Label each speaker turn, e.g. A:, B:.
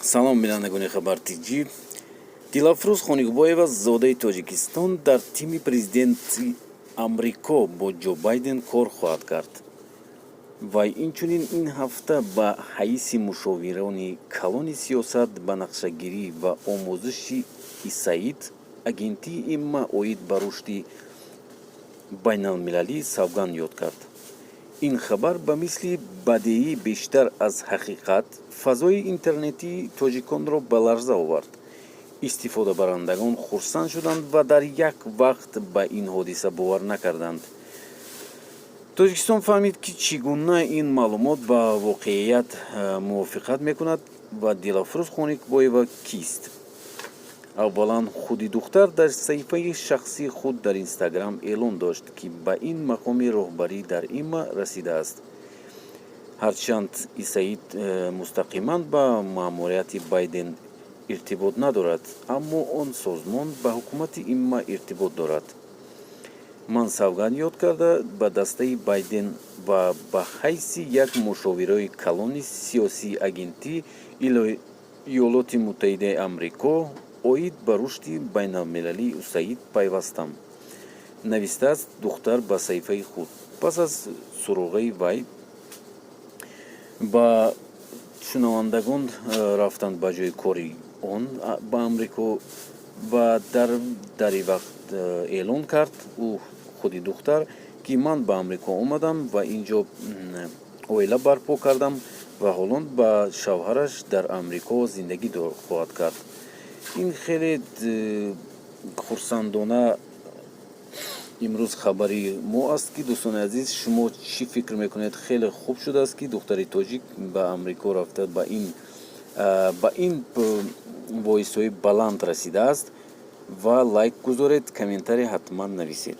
A: Салом, бинандагони Хабар Тҷ. Дилафрӯз Хоникбоева, зодаи Тоҷикистон, дар тими президенти Амрико бо Ҷо Байден кор хоҳад кард. Вай инчунин ин ҳафта ба ҳайси мушовирони калони сиёсат ба нақшагирӣ ва омӯзиши ЮСАИД, агентии ИМА оид ба рушди байналмилалӣ, савганд ёд кард. Ин хабар ба мисли бадеӣ бештар аз ҳақиқат фазои интернетии тоҷиконро ба ларза овард. Истифодабарандагон хурсанд шуданд ва дар як вақт ба ин ҳодиса бовар накарданд. Тоҷикистон фаҳмид, ки чӣ гуна ин маълумот ба воқеият мувофиқат мекунад ва Дилафрӯз Хоникбоева кист. Аввалан, худи духтар дар саҳифаи шахсии худ дар Инстаграм эълон дошт, ки ба ин мақоми роҳбарӣ дар ИМА расидааст. Ҳарчанд ЮСАИД мустақиман ба маъмурияти Байден иртибот надорад, аммо он созмон ба ҳукумати ИМА иртибот дорад. Ман савганд ёд карда, ба дастаи Байден ва ба ҳайси як мушовирои калони сиёсии агентии Иёлоти Муттаҳидаи Амрико оид ба рушди байналмилалии ЮСАИД пайвастам, навистааст духтар ба саҳифаи худ. Пас аз суроғаи вай ба шунавандагон рафтанд ба ҷои кори он ба Амрико ва дар ин вақт эълон кард ӯ, худи духтар, ки ман ба Амрико омадам ва ин ҷо оила барпо кардам ва ҳолон ба шавҳараш дар Амрико зиндагӣ хоҳад кард. Ин хеле хурсандона имрӯз хабари мо аст, ки, дӯстони азиз, шумо чӣ фикр мекунед? Хеле хуб шудааст, ки духтари тоҷик ба Амрико рафта, ба ин боисҳои баланд расидааст. Ва лайк гузоред, комментарий ҳатман нависед.